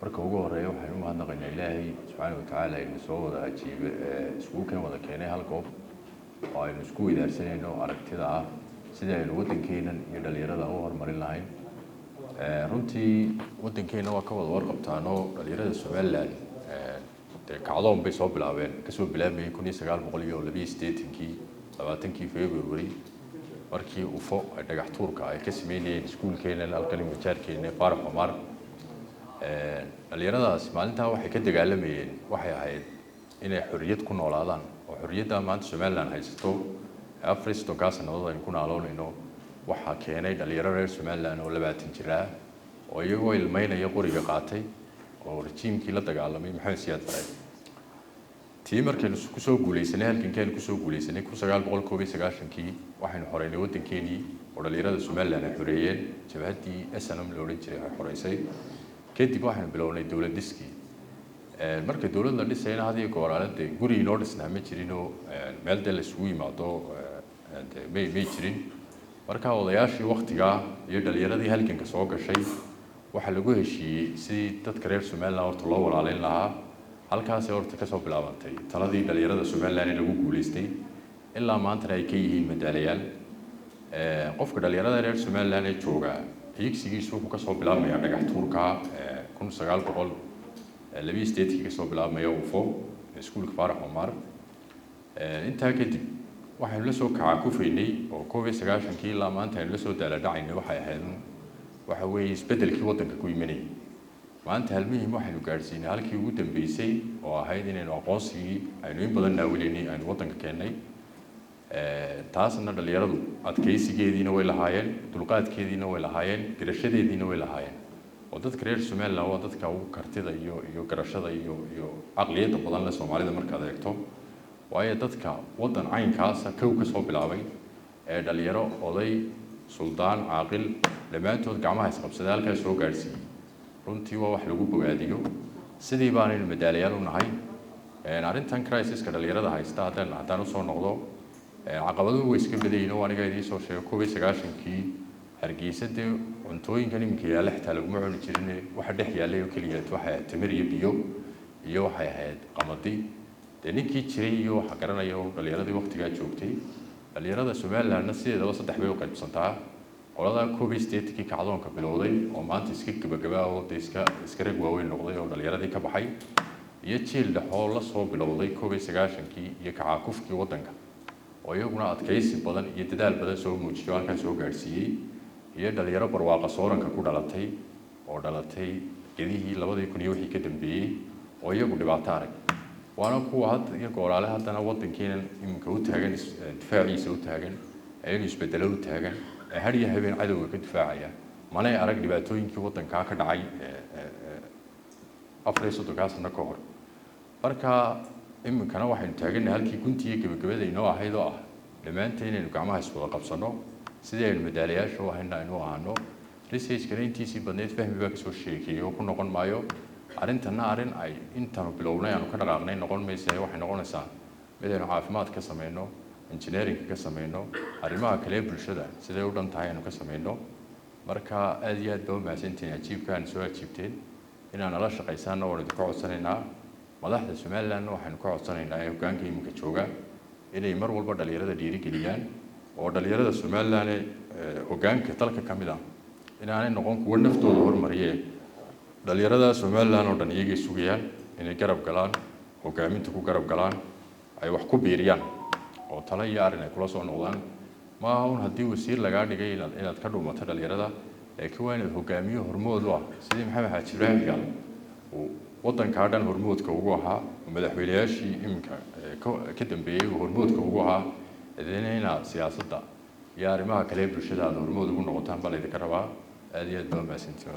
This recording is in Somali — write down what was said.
Marka ugu horeeya, waxaynu u mahadnaqaynaa Ilaahay subxaana wa tacaala aynu soo wada ajiibe, iskugu keen wada keenay hal goob oo aynu isku weydaarsanayno aragtida ah sidii aynu waddankeenan iyo dhalinyarada u horumarin lahayn. Runtii waddankeenna waa ka wada warqabtaanoo dhalinyarada Somaliland dee kacdoon bay soo bilaabeen, kasoo bilaabmayay 1982-kii, 20-kii February, markii UFO ay dhagax tuurka ay ka sameynayeen iskuulkeenan halkan majaarkeena Faarax Cumar. Dhalinyaradaas maalintaa waxay ka dagaalamayeen waxay ahayd inay xorriyad ku noolaadaan, oo xorriyadda maanta Somaliland haysato 34-kaa sannadood aynu ku naaloonayno waxaa keenay dhalinyaro reer Somaliland oo 20 jir ah oo iyagoo ilmeynaya qoriga qaatay oo rajiimkii la dagaalamay Maxamed Siyaad Bare. Tii markaynu kusoo guuleysanay halgankii kusoo guuleysanay 1991-kii, waxaynu xoreynay waddankeenii oo dhalinyarada Somaliland ay xoreeyeen. Jabhaddii SNM la odhan jiray ay xoreysay. Kadib waxaynu bilownay dowlad dhiskii. Marka dowlad la dhisayna, had iyo goor aale dee guri inoo dhisnaa ma jirinoo meel dee la isugu yimaado dee may jirin. Marka odayaashii waktigaa iyo dhalinyaradii halganka soo gashay waxaa lagu heshiiyey sidii dadka reer Somaliland horta loo walaaleyn lahaa. Halkaasay horta kasoo bilaabantay taladii dhalinyarada Somaliland ee lagu guuleystay, ilaa maantana ay ka yihiin madaalayaal. Qofka dhalinyarada reer Somaliland ee jooga hiigsigiisu wuxuu kasoo bilaabmayaa dhagax tuurka 1982-kii, kasoo bilaabmaya UFO, iskuulka Faarax Cumar. Intaa kadib waxaynu la soo kacakufaynay oo 91-kii ilaa maanta aynu la soo daaladhacaynay waxay ahayd waxa weeye isbeddelkii waddanka ku imanayay. Maanta halmihim waxaynu gaadhsiinay halkii ugu dambeysay oo ahayd inaynu aqoonsigii aynu in badan naawilaynay aynu waddanka keennay. Taasna dhalinyaradu adkaysigeediina way lahaayeen, dulqaadkeediina way lahaayeen, garashadeediina way lahaayeen, oo dadka reer Somaliland waa dadka ugu kartida iyo garashada iyo caqliyadda badan leh Soomaalida markaad eegto, waayo dadka waddan caynkaasa kow ka soo bilaabay ee dhalinyaro, oday, suldaan, caaqil, dhammaantood gacmaha isqabsaday halkaas soo gaadhsiiyey, runtii waa wax lagu bogaadiyo. Sidii baanaynu madaalayaal u nahay. Arrintan crisiska dhalinyarada haysta haddaan usoo noqdo, caqabaduhu way iska badayiin oo aniga idiin soo sheego. 91-kii Hargeysa dee cuntooyinkan iminka yaalla xitaa laguma cuni jirin. Waxa dhex yaallay oo keliya waxay ahayd timir iyo biyo iyo waxay ahayd qamadi. Dee ninkii jiray iyo waxa garanaya oo dhalinyaradii waqtigaa joogtay. Dhalinyarada Somalilandna sideedaba saddex bay u qaybsantaa: qoladaa 81-kii kacdoonka bilowday oo maanta iska gebagabaa oo dee iska rag waaweyn noqday oo dhalinyaradii ka baxay, iyo jiil dhexoo la soo bilowday 91-kii iyo kacaakufkii waddanka oo iyaguna adkaysi badan iyo dadaal badan soo muujiyo, halkaa soo gaadhsiiyey, iyo dhalinyaro barwaaqa sooranka ku dhalatay oo dhalatay gedihii 2000 iyo wixii ka dambeeyey oo iyagu dhibaato arag, waana kuwa hadda iyo gooraale haddana waddankiinan iminka u taagan difaaciisa u taagan, ee inuu isbedelo u taagan, ee har iyo habeen cadowga ka difaacaya. Manay arag dhibaatooyinkii waddankaa ka dhacay 34-kaa sano ka hor. Marka iminkana waxaynu taagannahay halkii guntii iyo gebagabada inoo ahayd oo ah dhammaanteen inaynu gacmaha iswada qabsanno sidii aynu madaalayaasha u ahayna aynu u ahaano. Researchkana intiisii badneyd Fahmi baa kasoo sheekeeyey oo ku noqon maayo. Arrintanna arrin ay intaanu bilownay aanu ka dhaqaaqnay noqon maysa. Waxay noqonaysaa mid aynu caafimaad ka samayno, engineeringka ka samayno, arrimaha kale ee bulshada siday u dhan tahay aynu ka samayno. Marka aad iyo aad baa u mahadsantihiin ajiibkaan soo ajiibteen. Inaan nala shaqaysaanna waanu idinka codsanaynaa. Madaxda Somalilandna waxaynu ka codsanaynaa ee hoggaanka iminka jooga inay mar walba dhalinyarada dhiirigeliyaan, oo dhalinyarada Somaliland ee hoggaanka dalka ka mid ah inaanay noqon kuwo naftooda hormariyee. Dhalinyarada Somaliland oo dhan iyagay sugayaan inay garab galaan, hoggaaminta ku garab galaan, ay wax ku biiriyaan oo talo iyo arrin ay kula soo noqdaan. Maaha un haddii wasiir lagaa dhigay inaad ka dhuumato dhalinyarada, laakiin waa inaad hogaamiyo hormood u ah, sidii Maxamed Xaaji Ibraahim Cigaal uu waddankaa dhan hormoodka ugu ahaa oo madaxweynayaashii iminka ka dambeeyey uu hormoodka ugu ahaa. Idina inaad siyaasadda iyo arrimaha kale ee bulshada aad hormood ugu noqotaan baa laydinka rabaa. Aad iyo aad baa mahadsantihiin.